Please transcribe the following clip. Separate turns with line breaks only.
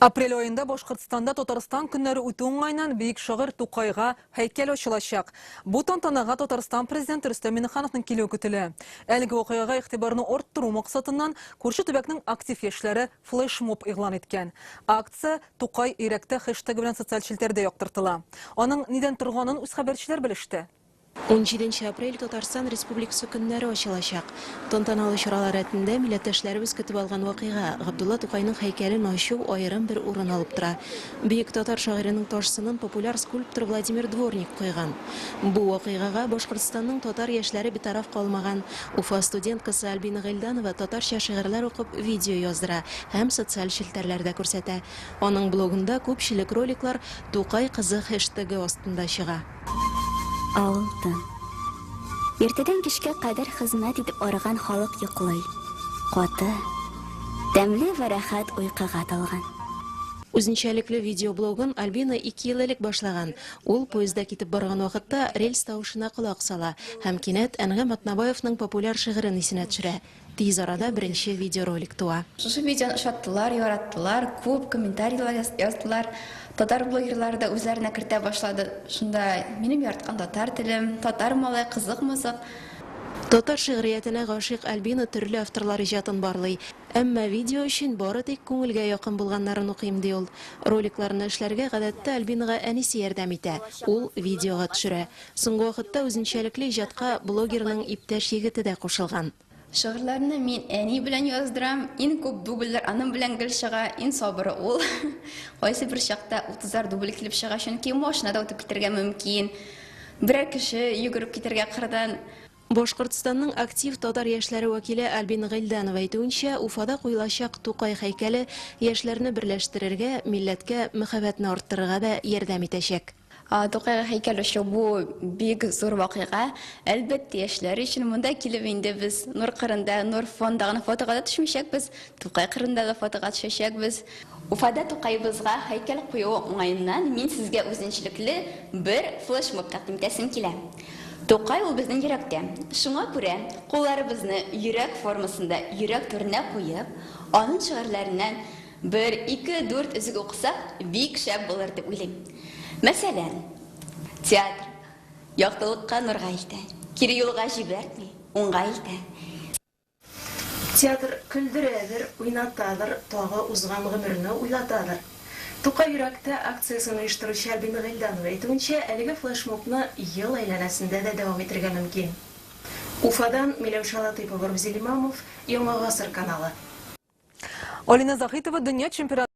Апрель аенда Башкортстанда Татарстан көннәре үтү уңаеннан бөек шагыйрь Тукайга һәйкәл ачылачак. Бу тантанага Татарстан президенты Рөстәм Миңнехановның килүе көтелә. Әлеге вакыйгага игътибарны арттыру максатыннан күрше төбәкнең актив яшьләре флешмоб игълан иткән. Акция Тукай йөрәктә хештегы белән социаль челтәрдә яктыртыла. Аның нидән торганын үз хәбәрчеләр белеште.
Унҗиденче апрель Татарстан Республикасы көннәре ачылачак. Тантаналы чаралар рәтендә милләттәшләребез көтеп алган вакыйга, Габдулла Тукайның һәйкәлен ачу аерым бер урын алып тора. Бөек татар шагыйренең таш сынын популяр скульптор Владимир Дворник койган. Бу вакыйгага Башкортстанның татар яшьләре битараф калмаган. Уфа студенткасы Альбина Гыйльданова татарча шигырьләр укып видео яздыра һәм социаль челтәрләрдә күрсәтә. Аның блогында күпчелек роликлар Тукай кызы хештегы астында чыга.
Авыл тын. Иртәдән кичкә кадәр хезмәт итеп арыган халык йоклый. Каты, тәмле вә рәхәт уйкыга талган.
Үзенчәлекле видеоблогын Альбина ике ел элек башлаган. Ул поездда китеп барган вакытта рельс тавышына колак сала һәм кинәт Әнгам Атнабаевның популяр шигырен исенә төшерә. Тиз арада беренче видеоролик туа.
Шушы видеоны ошаттылар, яраттылар, күп комментарийлар яздылар. Татар блогерлары да үзләренә кертә башлады. Шунда минем яраткан татар телем, татар малай, кызык-мызык.
Татар шигъриятенә гашыйк Альбина төрле авторлар иҗатын барлый. Әмма видео өчен бары тик күңелгә якын булганнарын укыйм, ди ул. Роликларны эшләргә гадәттә Альбинага әнисе ярдәм итә, ул видеога төшерә. Соңгы вакытта үзенчәлекле иҗатка блогерның иптәш егете дә кушылган.
Шигырьләрне мин әни белән яздырам. Иң күп дубльләр аның белән гел чыга. Иң сабыры ул. Кайсы бер чакта утызар дубль килеп чыга, чөнки машина да үтеп китәргә мөмкин. Берәр кеше йөгереп китәргә кырдан.
Башкортстанның актив татар яшьләре вәкиле Альбина Гыйльданова әйтүенчә, Уфада куелачак Тукай һәйкәле яшьләрне берләштерергә, милләткә мәхәббәтне арттырырга да ярдәм итәчәк.
Тукайга һәйкәл ачу бу бик зур вакыйга. Әлбәттә, яшьләр өчен монда килеп инде без Нур кырында, Нур фонда гына фотога да төшмичәкбез, Тукай кырында да фотога төшәчәкбез. Уфада Тукаебызга һәйкәл кую уңаеннан мин сезгә үзенчәлекле бер флешмоб тәкъдим итәсем килә. Тукай ул безнең йөрәктә. Шуңа күрә кулларыбызны йөрәк формасында йөрәк түренә куеп, аның шигырьләреннән Бер, ике, дүрт өзек укысак, бик шәп булыр дип уйлыйм. Мәсәлән, театр яктылыкка, нурга илтә, кире юлга җибәртми, уңга илтә.
Театр көлдерәдер, уйнатадыр, тагы узган гомерне уйлатадыр. Тукай йөрәктә акциясен оештыручы Альбина Гыйльданова әйтүенчә, әлеге флешмобны ел әйләнәсендә дә дәвам итергә мөмкин. Уфадан Миләүшә Латыйпова, Рузил Имамов, Яңа Гасыр каналы.
Алина Заһитова дөнья чемпионаты.